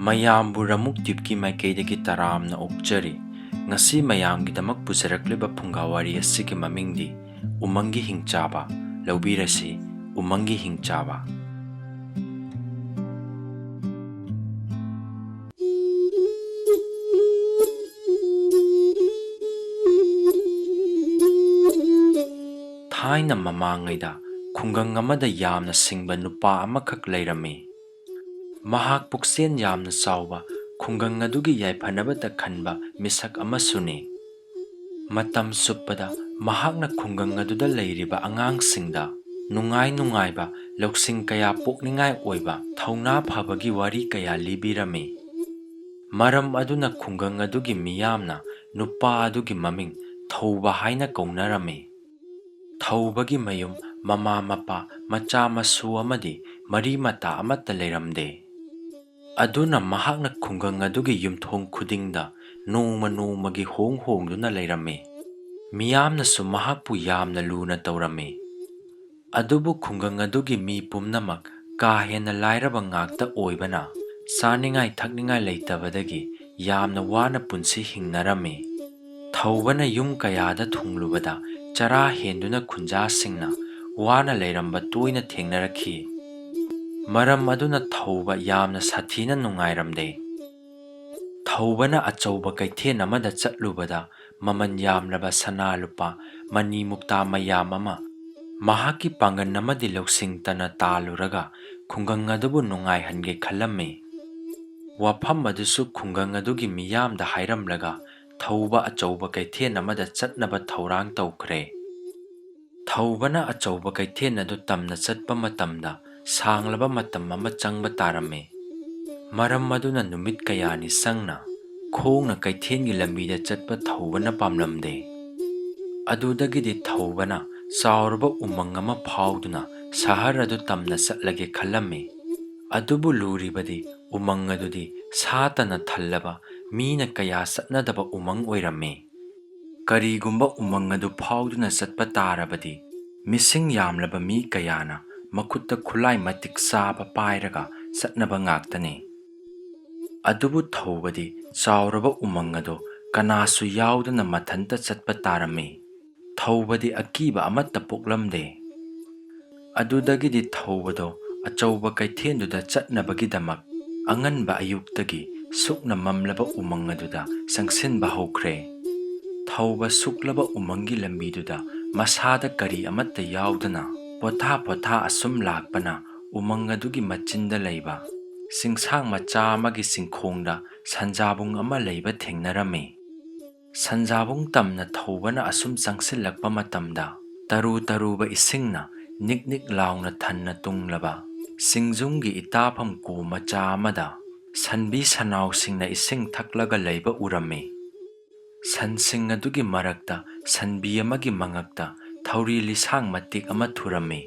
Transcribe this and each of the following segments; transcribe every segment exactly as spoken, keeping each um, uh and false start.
ꯃꯌꯥꯝꯕꯨ ꯔꯃꯨꯛ ꯇ꯭ꯌꯨꯕꯀꯤ ꯃꯥꯏꯀꯩꯗꯒꯤ ꯇꯔꯥꯝꯅ ꯑꯣꯛꯆꯔꯤ꯫ ꯉꯁꯤ ꯃꯌꯥꯝꯒꯤꯗꯃꯛ ꯄꯨꯖꯔꯛꯂꯤꯕ ꯐꯨꯡꯒꯥ ꯋꯥꯔꯤ ꯑꯁꯤꯒꯤ ꯃꯃꯤꯡꯗꯤ ꯎꯃꯪꯒꯤ ꯍꯤꯡꯆꯥꯕ꯫ ꯂꯧꯕꯤꯔꯁꯤ, ꯎꯃꯪꯒꯤ ꯍꯤꯡꯆꯥꯕ꯫ ꯊꯥꯏꯅ ꯃꯃꯥꯡꯉꯩꯗ ꯈꯨꯡꯒꯪ ꯑꯃꯗ ꯌꯥꯝꯅ ꯁꯤꯡꯕ ꯅꯨꯄꯥ ꯑꯃꯈꯛ ꯂꯩꯔꯝꯃꯤ꯫ ꯃꯍꯥꯛ ꯄꯨꯛꯆꯦꯜ ꯌꯥꯝꯅ ꯆꯥꯎꯕ, ꯈꯨꯡꯒꯪ ꯑꯗꯨꯒꯤ ꯌꯥꯏꯐꯅꯕꯇ ꯈꯟꯕ ꯃꯤꯁꯛ ꯑꯃꯁꯨꯅꯤ꯫ ꯃꯇꯝ ꯆꯨꯞꯄꯗ ꯃꯍꯥꯛꯅ ꯈꯨꯡꯒꯪ ꯑꯗꯨꯗ ꯂꯩꯔꯤꯕ ꯑꯉꯥꯡꯁꯤꯡꯗ ꯅꯨꯡꯉꯥꯏ ꯅꯨꯡꯉꯥꯏꯕ, ꯂꯧꯁꯤꯡ ꯀꯌꯥ ꯄꯣꯛꯅꯤꯡꯉꯥꯏ ꯑꯣꯏꯕ, ꯊꯧꯅꯥ ꯐꯕꯒꯤ ꯋꯥꯔꯤ ꯀꯌꯥ ꯂꯤꯕꯤꯔꯝꯃꯤ꯫ ꯃꯔꯝ ꯑꯗꯨꯅ ꯈꯨꯡꯒꯪ ꯑꯗꯨꯒꯤ ꯃꯤꯌꯥꯝꯅ ꯅꯨꯄꯥ ꯑꯗꯨꯒꯤ ꯃꯃꯤꯡ ꯊꯧꯕ ꯍꯥꯏꯅ ꯀꯧꯅꯔꯝꯃꯤ꯫ ꯊꯧꯕꯒꯤ ꯃꯌꯨꯝ, ꯃꯃꯥ ꯃꯄꯥ, ꯃꯆꯥ ꯃꯁꯨ ꯑꯃꯗꯤ ꯃꯔꯤ ꯃꯇꯥ ꯑꯃꯠꯇ ꯂꯩꯔꯝꯗꯦ꯫ ꯑꯗꯨꯅ ꯃꯍꯥꯛꯅ ꯈꯨꯡꯒꯪ ꯑꯗꯨꯒꯤ ꯌꯨꯝꯊꯣꯡ ꯈꯨꯗꯤꯡꯗ ꯅꯣꯡꯃ ꯅꯣꯡꯃꯒꯤ ꯍꯣꯡ ꯍꯣꯡꯗꯨꯅ ꯂꯩꯔꯝꯃꯤ꯫ ꯃꯤꯌꯥꯝꯅꯁꯨ ꯃꯍꯥꯛꯄꯨ ꯌꯥꯝꯅ ꯂꯨꯅ ꯇꯧꯔꯝꯃꯤ꯫ ꯑꯗꯨꯕꯨ ꯈꯨꯡꯒꯪ ꯑꯗꯨꯒꯤ ꯃꯤ ꯄꯨꯝꯅꯃꯛ ꯀꯥ ꯍꯦꯟꯅ ꯂꯥꯏꯔꯕ ꯉꯥꯛꯇ ꯑꯣꯏꯕꯅ, ꯆꯥꯅꯤꯡꯉꯥꯏ ꯊꯛꯅꯤꯡꯉꯥꯏ ꯂꯩꯇꯕꯗꯒꯤ ꯌꯥꯝꯅ ꯋꯥꯅ ꯄꯨꯟꯁꯤ ꯍꯤꯡꯅꯔꯝꯃꯤ꯫ ꯊꯧꯕꯅ ꯌꯨꯝ ꯀꯌꯥꯗ ꯊꯨꯡꯂꯨꯕꯗ, ꯆꯔꯥ ꯍꯦꯟꯗꯨꯅ ꯈꯨꯟꯖꯥꯁꯤꯡꯅ ꯋꯥꯅ ꯂꯩꯔꯝꯕ ꯇꯣꯏꯅ ꯊꯦꯡꯅꯔꯛꯈꯤ꯫ ꯃꯔꯝ ꯑꯗꯨꯅ ꯊꯧꯕ ꯌꯥꯝꯅ ꯁꯥꯊꯤꯅ ꯅꯨꯡꯉꯥꯏꯔꯝꯗꯦ꯫ ꯊꯧꯕꯅ ꯑꯆꯧꯕ ꯀꯩꯊꯦꯜ ꯑꯃꯗ ꯆꯠꯂꯨꯕꯗ, ꯃꯃꯜ ꯌꯥꯝꯂꯕ ꯁꯅꯥ ꯂꯨꯄꯥ, ꯃꯅꯤ ꯃꯨꯛꯇꯥ ꯃꯌꯥꯝ ꯑꯃ, ꯃꯍꯥꯛꯀꯤ ꯄꯥꯡꯒꯜ ꯑꯃꯗꯤ ꯂꯧꯁꯤꯡ ꯇꯅ ꯇꯥꯜꯂꯨꯔꯒ ꯈꯨꯡꯒꯪ ꯑꯗꯨꯕꯨ ꯅꯨꯡꯉꯥꯏꯍꯟꯒꯦ ꯈꯜꯂꯝꯃꯤ꯫ ꯋꯥꯐꯝ ꯑꯗꯨꯁꯨ ꯈꯨꯡꯒꯪ ꯑꯗꯨꯒꯤ ꯃꯤꯌꯥꯝꯗ ꯍꯥꯏꯔꯝꯂꯒ ꯊꯧꯕ ꯑꯆꯧꯕ ꯀꯩꯊꯦꯜ ꯑꯃꯗ ꯆꯠꯅꯕ ꯊꯧꯔꯥꯡ ꯇꯧꯈ꯭ꯔꯦ꯫ ꯊꯧꯕꯅ ꯑꯆꯧꯕ ꯀꯩꯊꯦꯜ ꯑꯗꯨ ꯇꯝꯅ ꯆꯠꯄ ꯃꯇꯝꯗ ꯁꯥꯡꯂꯕ ꯃꯇꯝ ꯑꯃ ꯆꯪꯕ ꯇꯥꯔꯝꯃꯤ꯫ ꯃꯔꯝ ꯑꯗꯨꯅ ꯅꯨꯃꯤꯠ ꯀꯌꯥꯅꯤ ꯆꯪꯅ ꯈꯣꯡꯅ ꯀꯩꯊꯦꯜꯒꯤ ꯂꯝꯕꯤꯗ ꯆꯠꯄ ꯊꯧꯕꯅ ꯄꯥꯝꯂꯝꯗꯦ꯫ ꯑꯗꯨꯗꯒꯤꯗꯤ ꯊꯧꯕꯅ ꯆꯥꯎꯔꯕ ꯎꯃꯪ ꯑꯃ ꯐꯥꯎꯗꯨꯅ ꯁꯍꯔ ꯑꯗꯨ ꯇꯝꯅ ꯆꯠꯂꯒꯦ ꯈꯜꯂꯝꯃꯤ꯫ ꯑꯗꯨꯕꯨ ꯂꯨꯔꯤꯕꯗꯤ ꯎꯃꯪ ꯑꯗꯨꯗꯤ ꯁꯥꯇꯅ ꯊꯜꯂꯕ, ꯃꯤꯅ ꯀꯌꯥ ꯆꯠꯅꯗꯕ ꯎꯃꯪ ꯑꯣꯏꯔꯝꯃꯤ꯫ ꯀꯔꯤꯒꯨꯝꯕ ꯎꯃꯪ ꯑꯗꯨ ꯐꯥꯎꯗꯨꯅ ꯆꯠꯄ ꯇꯥꯔꯕꯗꯤ, ꯃꯤꯁꯤꯡ ꯌꯥꯝꯂꯕ ꯃꯤ ꯀꯌꯥꯅ ꯃꯈꯨꯠꯇ ꯈꯨꯠꯂꯥꯏ ꯃꯇꯤꯛ ꯆꯥꯕ ꯄꯥꯏꯔꯒ ꯆꯠꯅꯕ ꯉꯥꯛꯇꯅꯤ꯫ ꯑꯗꯨꯕꯨ ꯊꯧꯕꯗꯤ ꯆꯥꯎꯔꯕ ꯎꯃꯪ ꯑꯗꯨ ꯀꯅꯥꯁꯨ ꯌꯥꯎꯗꯅ ꯃꯊꯟꯇ ꯆꯠꯄ ꯇꯥꯔꯝꯃꯤ꯫ ꯊꯧꯕꯗꯤ ꯑꯀꯤꯕ ꯑꯃꯠꯇ ꯄꯣꯛꯂꯝꯗꯦ꯫ ꯑꯗꯨꯗꯒꯤꯗꯤ ꯊꯧꯕꯗꯣ ꯑꯆꯧꯕ ꯀꯩꯊꯦꯜꯗꯨꯗ ꯆꯠꯅꯕꯒꯤꯗꯃꯛ ꯑꯉꯟꯕ ꯑꯌꯨꯛꯇꯒꯤ ꯁꯨꯛꯅ ꯃꯝꯂꯕ ꯎꯃꯪ ꯑꯗꯨꯗ ꯆꯪꯁꯤꯟꯕ ꯍꯧꯈ꯭ꯔꯦ꯫ ꯊꯧꯕ ꯁꯨꯛꯂꯕ ꯎꯃꯪꯒꯤ ꯂꯝꯕꯤꯗꯨꯗ ꯃꯁꯥꯗ ꯀꯔꯤ ꯑꯃꯠꯇ ꯌꯥꯎꯗꯅ ꯄꯣꯊꯥ ꯄꯣꯊꯥ ꯑꯁꯨꯝ ꯂꯥꯛꯄꯅ ꯎꯃꯪ ꯑꯗꯨꯒꯤ ꯃꯆꯤꯟꯗ ꯂꯩꯕ ꯆꯤꯡꯁꯥꯡ ꯃꯆꯥ ꯑꯃꯒꯤ ꯆꯤꯡꯈꯣꯡꯗ ꯁꯟꯖꯥꯕꯨꯡ ꯑꯃ ꯂꯩꯕ ꯊꯦꯡꯅꯔꯝꯃꯤ꯫ ꯁꯟꯖꯥꯕꯨꯡ ꯇꯝꯅ ꯊꯧꯕꯅ ꯑꯁꯨꯝ ꯆꯪꯁꯤꯜꯂꯛꯄ ꯃꯇꯝꯗ ꯇꯔꯨ ꯇꯔꯨꯕ ꯏꯁꯤꯡꯅ ꯅꯤꯛ ꯅꯤꯛ ꯂꯥꯎꯅ ꯊꯟꯅ ꯇꯨꯡꯂꯕ ꯆꯤꯡꯖꯨꯝꯒꯤ ꯏꯇꯥꯐꯝ ꯀꯨ ꯃꯆꯥ ꯑꯃꯗ ꯁꯟꯕꯤ ꯁꯟꯅꯥꯎꯁꯤꯡꯅ ꯏꯁꯤꯡ ꯊꯛꯂꯒ ꯂꯩꯕ ꯎꯔꯝꯃꯤ꯫ ꯁꯟꯁꯤꯡ ꯑꯗꯨꯒꯤ ꯃꯔꯛꯇ ꯁꯟꯕꯤ ꯑꯃꯒꯤ ꯃꯉꯛꯇ ꯊꯧꯔꯤ ꯂꯤꯁꯥꯡ ꯃꯇꯦꯛ ꯑꯃ ꯊꯨꯔꯝꯃꯤ꯫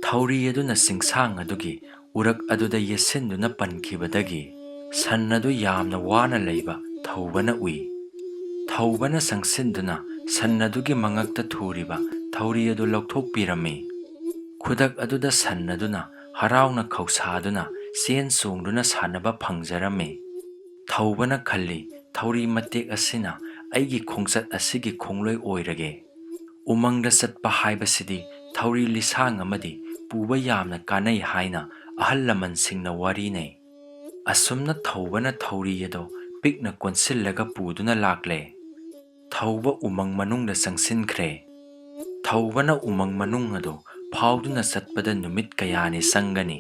ꯊꯧꯔꯤ ꯑꯗꯨꯅ ꯆꯤꯡꯁꯥꯡ ꯑꯗꯨꯒꯤ ꯎꯔꯛ ꯑꯗꯨꯗ ꯌꯦꯠꯁꯤꯟꯗꯨꯅ ꯄꯟꯈꯤꯕꯗꯒꯤ ꯁꯟ ꯑꯗꯨ ꯌꯥꯝꯅ ꯋꯥꯅ ꯂꯩꯕ ꯊꯧꯕꯅ ꯎꯏ꯫ ꯊꯧꯕꯅ ꯆꯪꯁꯤꯟꯗꯨꯅ ꯁꯟ ꯑꯗꯨꯒꯤ ꯃꯉꯛꯇ ꯊꯨꯔꯤꯕ ꯊꯧꯔꯤ ꯑꯗꯨ ꯂꯧꯊꯣꯛꯄꯤꯔꯝꯃꯤ꯫ ꯈꯨꯗꯛ ꯑꯗꯨꯗ ꯁꯟ ꯑꯗꯨꯅ ꯍꯔꯥꯎꯅ ꯈꯧꯁꯥꯗꯨꯅ ꯆꯦꯟ ꯆꯣꯡꯗꯨꯅ ꯁꯥꯟꯅꯕ ꯐꯪꯖꯔꯝꯃꯤ꯫ ꯊꯧꯕꯅ ꯈꯜꯂꯤ, "ꯊꯧꯔꯤ ꯃꯇꯦꯛ ꯑꯁꯤꯅ ꯑꯩꯒꯤ ꯈꯣꯡꯆꯠ ꯑꯁꯤꯒꯤ ꯈꯣꯡꯂꯣꯏ ꯑꯣꯏꯔꯒꯦ"꯫ ꯎꯃꯪꯗ ꯆꯠꯄ ꯍꯥꯏꯕꯁꯤꯗꯤ ꯊꯧꯔꯤ ꯂꯤꯁꯥꯡ ꯑꯃꯗꯤ ꯄꯨꯕ ꯌꯥꯝꯅ ꯀꯥꯟꯅꯩ ꯍꯥꯏꯅ ꯑꯍꯜ ꯂꯃꯟꯁꯤꯡꯅ ꯋꯥꯔꯤꯅꯩ꯫ ꯑꯁꯨꯝꯅ ꯊꯧꯕꯅ ꯊꯧꯔꯤ ꯑꯗꯨ ꯄꯤꯛꯅ ꯀꯣꯟꯁꯤꯜꯂꯒ ꯄꯨꯗꯨꯅ ꯂꯥꯛꯂꯦ꯫ ꯊꯧꯕ ꯎꯃꯪ ꯃꯅꯨꯡꯗ ꯆꯪꯁꯤꯟꯈ꯭ꯔꯦ꯫ ꯊꯧꯕꯅ ꯎꯃꯪ ꯃꯅꯨꯡ ꯑꯗꯨ ꯐꯥꯎꯗꯨꯅ ꯆꯠꯄꯗ ꯅꯨꯃꯤꯠ ꯀꯌꯥꯅꯤ ꯆꯪꯒꯅꯤ꯫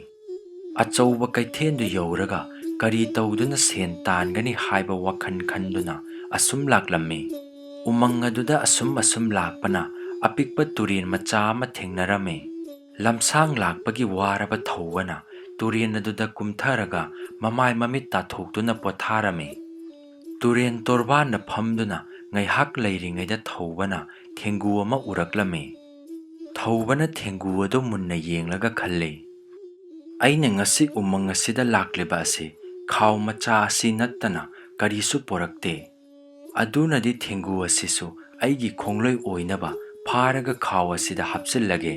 ꯑꯆꯧꯕ ꯀꯩꯊꯦꯜꯗꯨ ꯌꯧꯔꯒ ꯀꯔꯤ ꯇꯧꯗꯨꯅ ꯁꯦꯟ ꯇꯥꯟꯒꯅꯤ ꯍꯥꯏꯕ ꯋꯥꯈꯜ ꯈꯟꯗꯨꯅ ꯑꯁꯨꯝ ꯂꯥꯛꯂꯝꯃꯤ꯫ ꯎꯃꯪ ꯑꯗꯨꯗ ꯑꯁꯨꯝ ꯑꯁꯨꯝ ꯂꯥꯛꯄꯅ ꯑꯄꯤꯛꯄ ꯇꯨꯔꯦꯟ ꯃꯆꯥ ꯑꯃ ꯊꯦꯡꯅꯔꯝꯃꯤ꯫ ꯂꯝꯁꯥꯡ ꯂꯥꯛꯄꯒꯤ ꯋꯥꯔꯕ ꯊꯧꯕꯅ ꯇꯨꯔꯦꯟ ꯑꯗꯨꯗ ꯀꯨꯝꯊꯔꯒ ꯃꯃꯥꯏ ꯃꯃꯤꯠ ꯇꯥꯊꯣꯛꯇꯨꯅ ꯄꯣꯊꯥꯔꯝꯃꯤ꯫ ꯇꯨꯔꯦꯟ ꯇꯣꯔꯕꯥꯟꯗ ꯐꯝꯗꯨꯅ ꯉꯥꯏꯍꯥꯛ ꯂꯩꯔꯤꯉꯩꯗ ꯊꯧꯕꯅ ꯊꯦꯡꯒꯨ ꯑꯃ ꯎꯔꯛꯂꯝꯃꯤ꯫ ꯊꯧꯕꯅ ꯊꯦꯡꯒꯨ ꯑꯗꯨ ꯃꯨꯟꯅ ꯌꯦꯡꯂꯒ ꯈꯜꯂꯤ, "ꯑꯩꯅ ꯉꯁꯤ ꯎꯃꯪ ꯑꯁꯤꯗ ꯂꯥꯛꯂꯤꯕ ꯑꯁꯤ ꯈꯥꯎ ꯃꯆꯥ ꯑꯁꯤ ꯅꯠꯇꯅ ꯀꯔꯤꯁꯨ ꯄꯣꯔꯛꯇꯦ꯫ ꯑꯗꯨꯅꯗꯤ ꯊꯦꯡꯒꯨ ꯑꯁꯤꯁꯨ ꯑꯩꯒꯤ ꯈꯣꯡꯂꯣꯏ ꯑꯣꯏꯅꯕ ꯐꯥꯔꯒ ꯈꯥꯎ ꯑꯁꯤꯗ ꯍꯥꯞꯆꯤꯜꯂꯒꯦ"꯫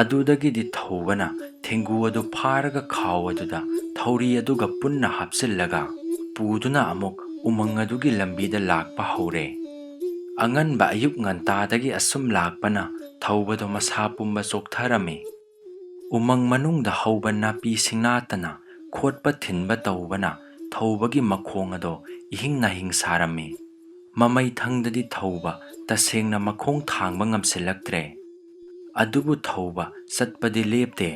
ꯑꯗꯨꯗꯒꯤꯗꯤ ꯊꯧꯕꯅ ꯊꯦꯡꯒꯨ ꯑꯗꯨ ꯐꯥꯔꯒ ꯈꯥꯎ ꯑꯗꯨꯗ ꯊꯧꯔꯤ ꯑꯗꯨꯒ ꯄꯨꯟꯅ ꯍꯥꯞꯆꯤꯜꯂꯒ ꯄꯨꯗꯨꯅ ꯑꯃꯨꯛ ꯎꯃꯪ ꯑꯗꯨꯒꯤ ꯂꯝꯕꯤꯗ ꯂꯥꯛꯄ ꯍꯧꯔꯦ꯫ ꯑꯉꯟꯕ ꯑꯌꯨꯛ ꯉꯟꯇꯥꯗꯒꯤ ꯑꯁꯨꯝ ꯂꯥꯛꯄꯅ ꯊꯧꯕꯗꯣ ꯃꯁꯥ ꯄꯨꯝꯕ ꯆꯣꯛꯊꯔꯝꯃꯤ꯫ ꯎꯃꯪ ꯃꯅꯨꯡꯗ ꯍꯧꯕ ꯅꯥꯄꯤ ꯁꯤꯡꯅꯥꯇꯅ ꯈꯣꯠꯄ ꯊꯤꯟꯕ ꯇꯧꯕꯅ ꯊꯧꯕꯒꯤ ꯃꯈꯣꯡ ꯑꯗꯣ ꯏꯍꯤꯡ ꯅꯥꯍꯤꯡ ꯁꯥꯔꯝꯃꯤ꯫ ꯃꯃꯩ ꯊꯪꯗꯗꯤ ꯊꯧꯕ ꯇꯁꯦꯡꯅ ꯃꯈꯣꯡ ꯊꯥꯡꯕ ꯉꯝꯁꯤꯜꯂꯛꯇ꯭ꯔꯦ꯫ ꯑꯗꯨꯕꯨ ꯊꯧꯕ ꯆꯠꯄꯗꯤ ꯂꯦꯞꯇꯦ꯫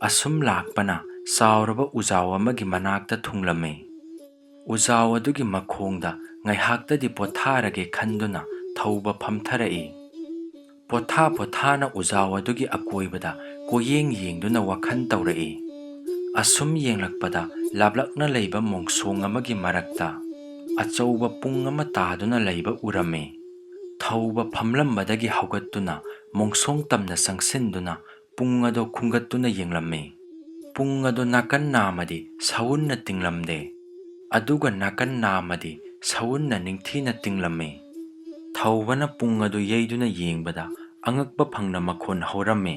ꯑꯁꯨꯝ ꯂꯥꯛꯄꯅ ꯆꯥꯎꯔꯕ ꯎꯖꯥꯎ ꯑꯃꯒꯤ ꯃꯅꯥꯛꯇ ꯊꯨꯡꯂꯝꯃꯤ꯫ ꯎꯖꯥꯎ ꯑꯗꯨꯒꯤ ꯃꯈꯣꯡꯗ ꯉꯥꯏꯍꯥꯛꯇꯗꯤ ꯄꯣꯊꯥꯔꯒꯦ ꯈꯟꯗꯨꯅ ꯊꯧꯕ ꯐꯝꯊꯔꯛꯏ꯫ ꯄꯣꯊꯥ ꯄꯣꯊꯥꯅ ꯎꯖꯥꯎ ꯑꯗꯨꯒꯤ ꯑꯀꯣꯏꯕꯗ ꯀꯣꯏꯌꯦꯡ ꯌꯦꯡꯗꯨꯅ ꯋꯥꯈꯜ ꯇꯧꯔꯛꯏ꯫ ꯑꯁꯨꯝ ꯌꯦꯡꯂꯛꯄꯗ ꯂꯥꯞꯂꯛꯅ ꯂꯩꯕ ꯃꯣꯡꯁꯣꯡ ꯑꯃꯒꯤ ꯃꯔꯛꯇ ꯑꯆꯧꯕ ꯄꯨꯡ ꯑꯃ ꯇꯥꯗꯨꯅ ꯂꯩꯕ ꯎꯔꯝꯃꯤ꯫ ꯊꯧꯕ ꯐꯝꯂꯝꯕꯗꯒꯤ ꯍꯧꯒꯠꯇꯨꯅ ꯃꯣꯡꯁꯣꯡ ꯇꯝꯅ ꯆꯪꯁꯤꯟꯗꯨꯅ ꯄꯨꯡ ꯑꯗꯨ ꯈꯨꯝꯒꯠꯇꯨꯅ ꯌꯦꯡꯂꯝꯃꯤ꯫ ꯄꯨꯡ ꯑꯗꯨ ꯅꯥꯀꯟ ꯅꯥꯝꯃꯗꯤ ꯁꯎꯟꯅ ꯇꯤꯡꯂꯝꯗꯦ, ꯑꯗꯨꯒ ꯅꯥꯀꯟ ꯅꯥꯝꯃꯗꯤ ꯁꯎꯟꯅ ꯅꯤꯡꯊꯤꯅ ꯇꯤꯡꯂꯝꯃꯤ꯫ ꯊꯧꯕꯅ ꯄꯨꯡ ꯑꯗꯨ ꯌꯩꯗꯨꯅ ꯌꯦꯡꯕꯗ ꯑꯉꯛꯄ ꯐꯪꯅ ꯃꯈꯣꯟ ꯍꯧꯔꯝꯃꯤ꯫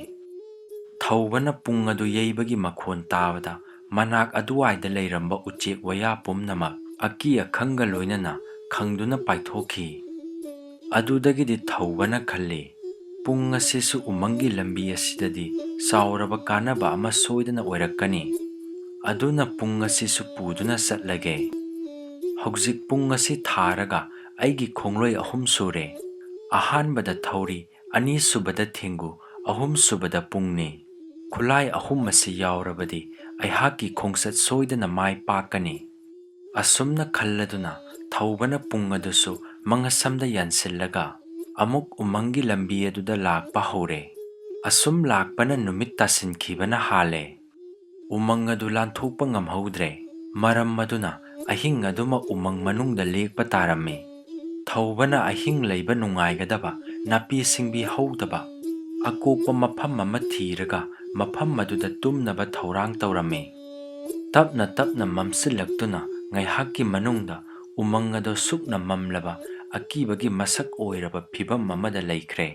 ꯊꯧꯕꯅ ꯄꯨꯡ ꯑꯗꯨ ꯌꯩꯕꯒꯤ ꯃꯈꯣꯟ ꯇꯥꯕꯗ ꯃꯅꯥꯛ ꯑꯗꯨꯋꯥꯏꯗ ꯂꯩꯔꯝꯕ ꯎꯆꯦꯛ ꯋꯥꯌꯥ ꯄꯨꯝꯅꯃꯛ ꯑꯀꯤ ꯑꯈꯪꯒ ꯂꯣꯏꯅꯅ ꯈꯪꯗꯨꯅ ꯄꯥꯏꯊꯣꯛꯈꯤ꯫ ꯑꯗꯨꯗꯒꯤꯗꯤ ꯊꯧꯕꯅ ꯈꯜꯂꯤ, "ꯄꯨꯡ ꯑꯁꯤꯁꯨ ꯎꯃꯪꯒꯤ ꯂꯝꯕꯤ ꯑꯁꯤꯗꯗꯤ ꯆꯥꯎꯔꯕ ꯀꯥꯟꯅꯕ ꯑꯃ ꯁꯣꯏꯗꯅ ꯑꯣꯏꯔꯛꯀꯅꯤ"꯫ ꯑꯗꯨꯅ ꯄꯨꯡ ꯑꯁꯤꯁꯨ ꯄꯨꯗꯨꯅ ꯆꯠꯂꯒꯦ꯫ ꯍꯧꯖꯤꯛ ꯄꯨꯡ ꯑꯁꯤ ꯊꯥꯔꯒ ꯑꯩꯒꯤ ꯈꯣꯡꯂꯣꯏ ꯑꯍꯨꯝ ꯁꯨꯔꯦ꯫ ꯑꯍꯥꯟꯕꯗ ꯊꯧꯔꯤ, ꯑꯅꯤꯁꯨꯕꯗ ꯊꯦꯡꯒꯨ, ꯑꯍꯨꯝꯁꯨꯕꯗ ꯄꯨꯡꯅꯤ꯫ ꯈꯨꯠꯂꯥꯏ ꯑꯍꯨꯝ ꯑꯁꯤ ꯌꯥꯎꯔꯕꯗꯤ ꯑꯩꯍꯥꯛꯀꯤ ꯈꯣꯡꯆꯠ ꯁꯣꯏꯗꯅ ꯃꯥꯏ ꯄꯥꯛꯀꯅꯤ꯫ ꯑꯁꯨꯝꯅ ꯈꯜꯂꯗꯨꯅ ꯊꯧꯕꯅ ꯄꯨꯡ ꯑꯗꯨꯁꯨ ꯃꯉꯁꯝꯗ ꯌꯥꯟꯁꯤꯜꯂꯒ ꯑꯃꯨꯛ ꯎꯃꯪꯒꯤ ꯂꯝꯕꯤ ꯑꯗꯨꯗ ꯂꯥꯛꯄ ꯍꯧꯔꯦ꯫ ꯑꯁꯨꯝ ꯂꯥꯛꯄꯅ ꯅꯨꯃꯤꯠ ꯇꯥꯁꯤꯟꯈꯤꯕꯅ ꯍꯥꯜꯂꯦ꯫ ꯎꯃꯪ ꯑꯗꯨ ꯂꯥꯟꯊꯣꯛꯄ ꯉꯝꯍꯧꯗ꯭ꯔꯦ꯫ ꯃꯔꯝ ꯑꯗꯨꯅ ꯑꯍꯤꯡ ꯑꯗꯨꯃꯛ ꯎꯃꯪ ꯃꯅꯨꯡꯗ ꯂꯦꯛꯄ ꯇꯥꯔꯝꯃꯤ꯫ ꯊꯧꯕꯅ ꯑꯍꯤꯡ ꯂꯩꯕ ꯅꯨꯡꯉꯥꯏꯒꯗꯕ ꯅꯥꯄꯤ ꯁꯤꯡꯕꯤ ꯍꯧꯗꯕ ꯑꯀꯣꯛꯄ ꯃꯐꯝ ꯑꯃ ꯊꯤꯔꯒ ꯃꯐꯝ ꯑꯗꯨꯗ ꯇꯨꯝꯅꯕ ꯊꯧꯔꯥꯡ ꯇꯧꯔꯝꯃꯤ꯫ ꯇꯞꯅ ꯇꯞꯅ ꯃꯝꯁꯤꯜꯂꯛꯇꯨꯅ ꯉꯥꯏꯍꯥꯛꯀꯤ ꯃꯅꯨꯡꯗ ꯎꯃꯪ ꯑꯗꯨ ꯁꯨꯛꯅ ꯃꯝꯂꯕ ꯑꯀꯤꯕꯒꯤ ꯃꯁꯛ ꯑꯣꯏꯔꯕ ꯐꯤꯚꯝ ꯑꯃꯗ ꯂꯩꯈ꯭ꯔꯦ꯫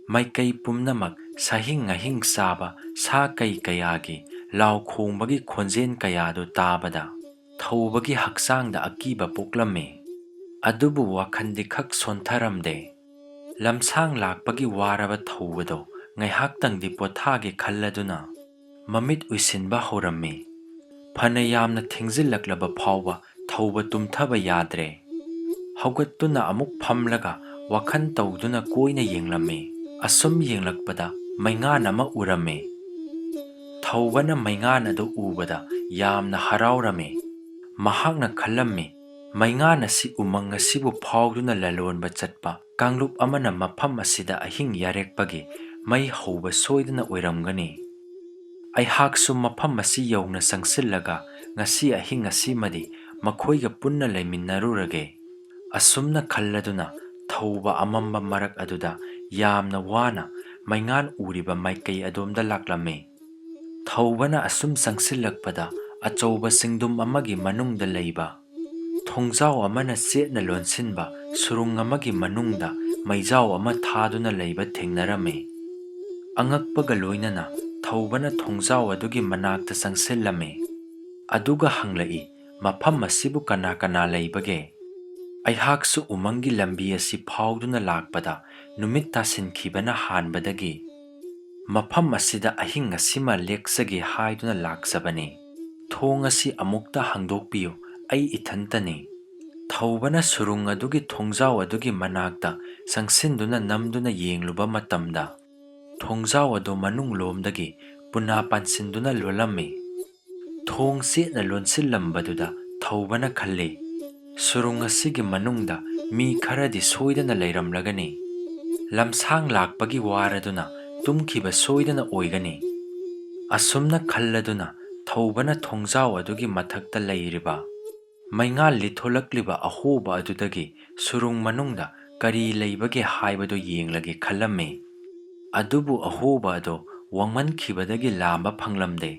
ꯃꯥꯏꯀꯩ ꯄꯨꯝꯅꯃꯛ ꯁꯥꯍꯤꯡ ꯉꯥꯍꯤꯡ ꯆꯥꯕ ꯁꯥ ꯀꯩ ꯀꯌꯥꯒꯤ ꯂꯥꯎ ꯈꯣꯡꯕꯒꯤ ꯈꯣꯟꯖꯦꯜ ꯀꯌꯥꯗꯨ ꯇꯥꯕꯗ ꯊꯧꯕꯒꯤ ꯍꯛꯆꯥꯡꯗ ꯑꯀꯤꯕ ꯄꯣꯛꯂꯝꯃꯤ꯫ ꯑꯗꯨꯕꯨ ꯋꯥꯈꯜꯗꯤ ꯈꯛ ꯁꯣꯟꯊꯔꯝꯗꯦ꯫ ꯂꯝꯁꯥꯡ ꯂꯥꯛꯄꯒꯤ ꯋꯥꯔꯕ ꯊꯧꯕꯗꯣ ꯉꯥꯏꯍꯥꯛꯇꯪꯗꯤ ꯄꯣꯊꯥꯒꯦ ꯈꯜꯂꯗꯨꯅ ꯃꯃꯤꯠ ꯎꯏꯁꯤꯟꯕ ꯍꯧꯔꯝꯃꯤ꯫ ꯐꯅ ꯌꯥꯝꯅ ꯊꯦꯡꯖꯤꯜꯂꯛꯂꯕ ꯐꯥꯎꯕ ꯊꯧꯕ ꯇꯨꯝꯊꯕ ꯌꯥꯗ꯭ꯔꯦ꯫ ꯍꯧꯒꯠꯇꯨꯅ ꯑꯃꯨꯛ ꯐꯝꯂꯒ ꯋꯥꯈꯜ ꯇꯧꯗꯨꯅ ꯀꯣꯏꯅ ꯌꯦꯡꯂꯝꯃꯤ꯫ ꯑꯁꯨꯝ ꯌꯦꯡꯂꯛꯄꯗ ꯃꯩꯉꯥꯟ ꯑꯃ ꯎꯔꯝꯃꯤ꯫ ꯊꯧꯕꯅ ꯃꯩꯉꯥꯟ ꯑꯗꯨ ꯎꯕꯗ ꯌꯥꯝꯅ ꯍꯔꯥꯎꯔꯝꯃꯤ꯫ ꯃꯍꯥꯛꯅ ꯈꯜꯂꯝꯃꯤ, "ꯃꯩꯉꯥꯟ ꯑꯁꯤ ꯎꯃꯪ ꯑꯁꯤꯕꯨ ꯐꯥꯎꯗꯨꯅ ꯂꯂꯣꯟꯕ ꯆꯠꯄ ꯀꯥꯡꯂꯨꯞ ꯑꯃꯅ ꯃꯐꯝ ꯑꯁꯤꯗ ꯑꯍꯤꯡ ꯌꯥꯔꯦꯛꯄꯒꯤ ꯃꯩ ꯍꯧꯕ ꯁꯣꯏꯗꯅ ꯑꯣꯏꯔꯝꯒꯅꯤ꯫ ꯑꯩꯍꯥꯛꯁꯨ ꯃꯐꯝ ꯑꯁꯤ ꯌꯧꯅ ꯆꯪꯁꯤꯜꯂꯒ ꯉꯁꯤ ꯑꯍꯤꯡ ꯑꯁꯤꯃꯗꯤ ꯃꯈꯣꯏꯒ ꯄꯨꯟꯅ ꯂꯩꯃꯤꯟꯅꯔꯨꯔꯒꯦ"꯫ ꯑꯁꯨꯝꯅ ꯈꯜꯂꯗꯨꯅ ꯊꯧꯕ ꯑꯃꯝꯕ ꯃꯔꯛ ꯑꯗꯨꯗ ꯌꯥꯝꯅ ꯋꯥꯅ ꯃꯩꯉꯥꯟ ꯎꯔꯤꯕ ꯃꯥꯏꯀꯩ ꯑꯗꯣꯝꯗ ꯂꯥꯛꯂꯝꯃꯤ꯫ ꯊꯧꯕꯅ ꯑꯁꯨꯝ ꯆꯪꯁꯤꯜꯂꯛꯄꯗ ꯑꯆꯧꯕ ꯆꯤꯡꯗꯨꯝ ꯑꯃꯒꯤ ꯃꯅꯨꯡꯗ ꯂꯩꯕ ꯊꯣꯡꯖꯥꯎ ꯑꯃꯅ ꯆꯦꯠꯅ ꯂꯣꯟꯁꯤꯟꯕ ꯁꯨꯔꯨꯡ ꯑꯃꯒꯤ ꯃꯅꯨꯡꯗ ꯃꯩꯖꯥꯎ ꯑꯃ ꯊꯥꯗꯨꯅ ꯂꯩꯕ ꯊꯦꯡꯅꯔꯝꯃꯤ꯫ ꯑꯉꯛꯄꯒ ꯂꯣꯏꯅꯅ ꯊꯧꯕꯅ ꯊꯣꯡꯖꯥꯎ ꯑꯗꯨꯒꯤ ꯃꯅꯥꯛꯇ ꯆꯪꯁꯤꯜꯂꯝꯃꯤ꯫ ꯑꯗꯨꯒ ꯍꯪꯂꯛꯏ, "ꯃꯐꯝ ꯑꯁꯤꯕꯨ ꯀꯅꯥ ꯀꯅꯥ ꯂꯩꯕꯒꯦ? ꯑꯩꯍꯥꯛꯁꯨ ꯎꯃꯪꯒꯤ ꯂꯝꯕꯤ ꯑꯁꯤ ꯐꯥꯎꯗꯨꯅ ꯂꯥꯛꯄꯗ ꯅꯨꯃꯤꯠ ꯇꯥꯁꯤꯟꯈꯤꯕꯅ ꯍꯥꯟꯕꯗꯒꯤ ꯃꯐꯝ ꯑꯁꯤꯗ ꯑꯍꯤꯡ ꯑꯁꯤꯃ ꯂꯦꯛꯆꯒꯦ ꯍꯥꯏꯗꯨꯅ ꯂꯥꯛꯆꯕꯅꯤ꯫ ꯊꯣꯡ ꯑꯁꯤ ꯑꯃꯨꯛꯇ ꯍꯥꯡꯗꯣꯛꯄꯤꯌꯨ, ꯑꯩ ꯏꯊꯟꯇꯅꯤ"꯫ ꯊꯧꯕꯅ ꯁꯨꯔꯨꯡ ꯑꯗꯨꯒꯤ ꯊꯣꯡꯖꯥꯎ ꯑꯗꯨꯒꯤ ꯃꯅꯥꯛꯇ ꯆꯪꯁꯤꯟꯗꯨꯅ ꯅꯝꯗꯨꯅ ꯌꯦꯡꯂꯨꯕ ꯃꯇꯝꯗ, ꯊꯣꯡꯖꯥꯎ ꯑꯗꯨ ꯃꯅꯨꯡ ꯂꯣꯝꯗꯒꯤ ꯄꯨꯅꯥ ꯄꯥꯟꯁꯤꯟꯗꯨꯅ ꯂꯣꯜꯂꯝꯃꯤ꯫ ꯊꯣꯡ ꯆꯦꯠꯅ ꯂꯣꯟꯁꯤꯜꯂꯝꯕꯗꯨꯗ ꯊꯧꯕꯅ ꯈꯜꯂꯤ, "ꯁꯨꯔꯨꯡ ꯑꯁꯤꯒꯤ ꯃꯅꯨꯡꯗ ꯃꯤ ꯈꯔꯗꯤ ꯁꯣꯏꯗꯅ ꯂꯩꯔꯝꯂꯒꯅꯤ꯫ ꯂꯝꯁꯥꯡ ꯂꯥꯛꯄꯒꯤ ꯋꯥꯔꯗꯨꯅ ꯇꯨꯝꯈꯤꯕ ꯁꯣꯏꯗꯅ ꯑꯣꯏꯒꯅꯤ"꯫ ꯑꯁꯨꯝꯅ ꯈꯜꯂꯗꯨꯅ ꯊꯧꯕꯅ ꯊꯣꯡꯖꯥꯎ ꯑꯗꯨꯒꯤ ꯃꯊꯛꯇ ꯂꯩꯔꯤꯕ ꯃꯩꯉꯥꯜ ꯂꯤꯊꯣꯂꯛꯂꯤꯕ ꯑꯍꯣꯕ ꯑꯗꯨꯗꯒꯤ ꯁꯨꯔꯨꯡ ꯃꯅꯨꯡꯗ ꯀꯔꯤ ꯂꯩꯕꯒꯦ ꯍꯥꯏꯕꯗꯨ ꯌꯦꯡꯂꯒꯦ ꯈꯜꯂꯝꯃꯤ꯫ ꯑꯗꯨꯕꯨ ꯑꯍꯣꯕ ꯑꯗꯨ ꯋꯥꯡꯃꯟꯈꯤꯕꯗꯒꯤ ꯂꯥꯝꯕ ꯐꯪꯂꯝꯗꯦ꯫